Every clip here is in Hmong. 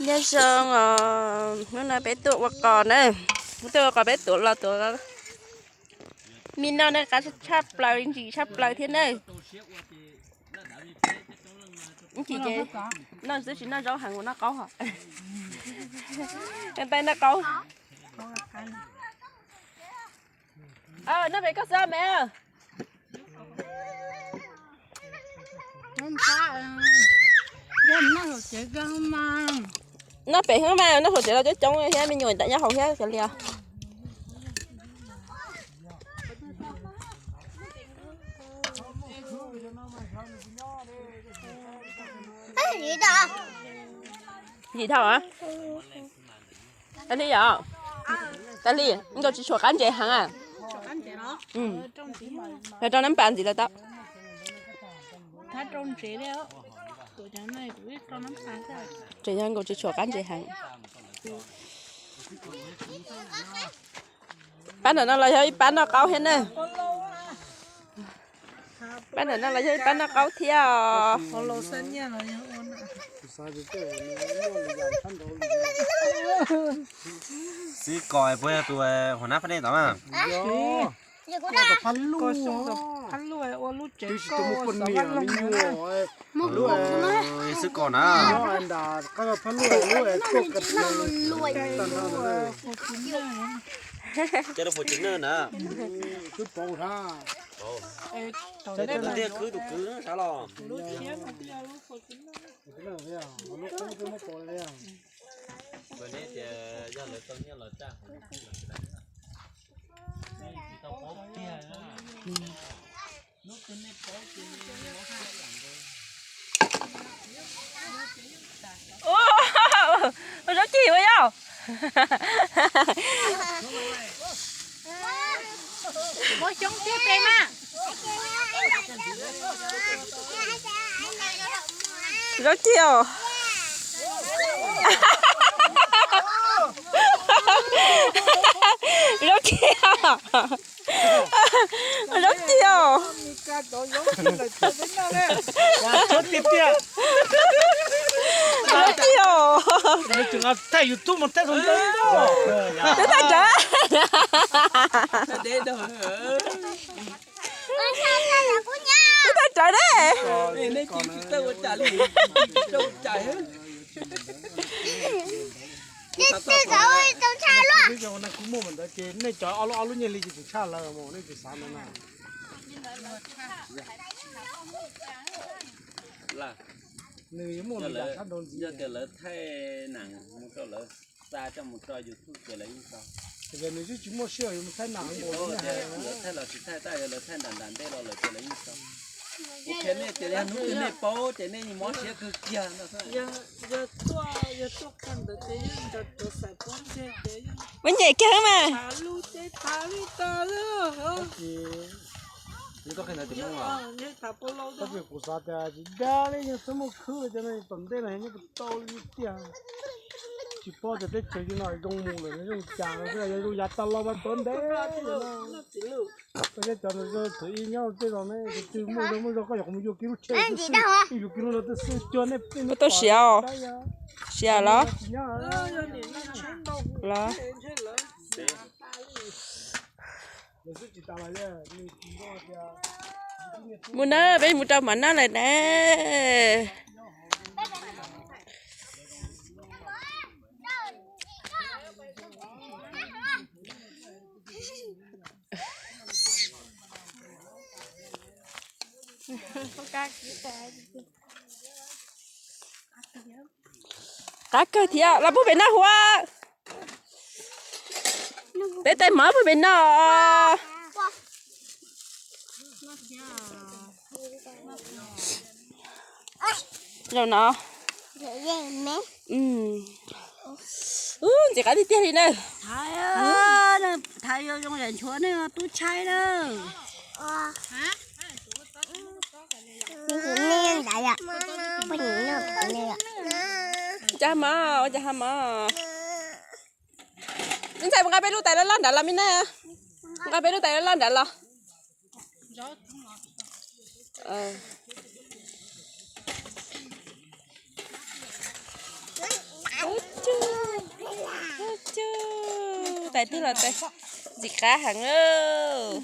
Nyob zoo os, hnub no peb tuaj ua qos na, peb tuaj ua qos peb tuav los tuav me noj na, qab tshaj plaws ntsim tshaj plaws thiab na. Ntsim ces noj xwb tsis noj zaub heev, noj qaub os. Noj qaub. Noj pem koj xwb me. Noj pem xwb mas noj hauv tsev los coob coob thiab, me nyuam nram nyob hauv thiab xav li os. Yim dhau. Tas li yom? Tas li, nkaus tsis tshuam qab ntses heev. Los rau nab pas ntxiv lawm tau. Tseem yog nkaus tsis tshuam qab ntses heev. Pab ntawm no los yog ib pab noj qaub thiab na. Pab ntawm no los yog ib pab noj qaub thiab os. Xib Kos puas yog tus hua nab phab nej tod mas? Xib Kos na. Ces lub Fortuner na. Tiag khwb tus kwv sab los. Neb tias yog lawv tau nyiaj los tsa, tsis tau paub tiag. Ua zaub cig ua yog. Ua xyoob tiag pes mas. Zaub cig os. Zaub cig os. Zaub cig os. Zaub cig os. Thaij YouTube mas thaij zoo nkauj. Twb thaij rawv. Twb thaij rawv ne. Kuv muaj mas ntawd ces nej cov ob lub nyiaj hli ces tsis tshaj lawv mas nej tsis xav ntawd na. Nws muaj li cas sab nraud ntxiv. Yog tias lawv thaij nam mus rau lawv xa coj mus rau YouTube ces lawv yeej tau. Tias nws twb tsis muaj siab yuav mus thaij nam npaum li. Lawv thaij los tsis thaij, tab yog lawv thaij nram nram ntej los lawm ces lawv yeej tau. Kuv qhia nej tias yog hnub twg nej paub ces nej mob siab kawg kiag no. Muab nyem kiag mas. Tab sis kuv xav tias tsis dag li, yog txhob muaj khwb cov no tom ntej no nyob tau li tiag. Tsis paub tias teb chaws li no zoo mus lawm no zoo cas no xwb, yog zoo yav tas los mas tuav ntev. Koj nyob cov no thwv ib nyob tej no ne, tus twg muaj zog muaj zog koj yuav qhov mus yuav kiag lub tsheb xwb, yuav kiag lub no twb xwb cuag nej peb. Koj tau siav os? Siav los? Los. Mus na, peb mus rau mov noj lawm na. Qab kawg thiab, los pub pem noj huab. Peb tais mov pub pem noj. Zaum no. Ub, ntxim qab tiag tiag li na. Thav yuav zoo yam nchuav ne, tub tshai na. Cas mov, ua cas ha mov. Ntxhais mus nqa peb lub tais loj loj nrad los me na. Nqa peb lub tais loj loj nrad los. Ub, Twb los ntxim qab heev.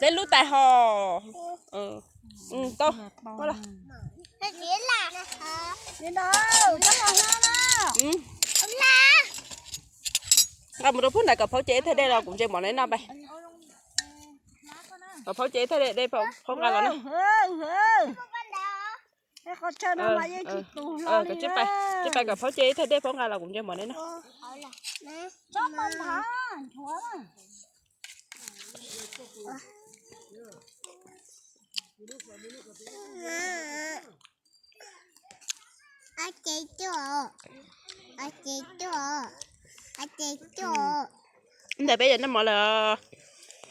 Peb lub tais hos. Tau. Nqa mus rau phub ntawd kom phauj ce ib thaj dej los kuv ntse mov neb noj pais. Kom phauj ce ib thaj dej, phauj nqa los na. Tsib pais kom phauj ce ib thaj dej, phauj nqa los kuv ntse mov neb noj. Ntawd peb yuav noj mov lawm.